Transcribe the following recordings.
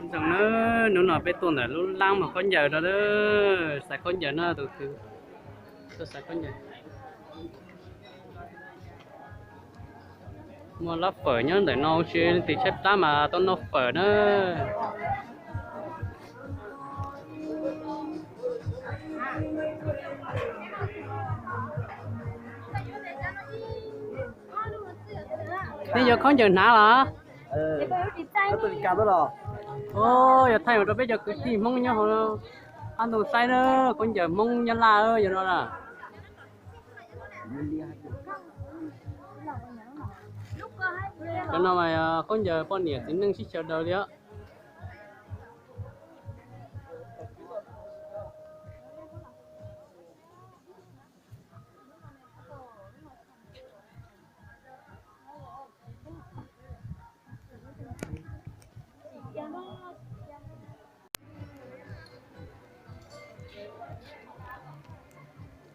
Ntsoov na, hnub no peb tuaj ntawm lub lab muag khaub ncaws no, xaiv khaub ncaws no tus kwv, tuaj xaiv khaub ncaws. Muaj lab fawm nyob ntawm no, tsis leej twg tshaib plab mas tuaj noj fawm na. Nej yuav khaub ncaws hnav los? Yog thaij mus rau peb cov kwv tij Hmoob nyob hauv qab ntuj saib na, khaub ncaws Hmoob Nyab Laj yog no na. Cov no mas khaub ncaws poj niam txiv neej sib xyaw daws li os.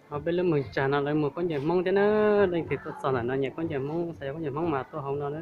Ho peb lub moos tsag no lawv muag khaub ncaws Hmoob thiab na. Leej twg tuaj txog ntawm no nyiam khaub ncaws Hmoob, xav yuav khaub ncaws Hmoob mas tuaj hauv no na.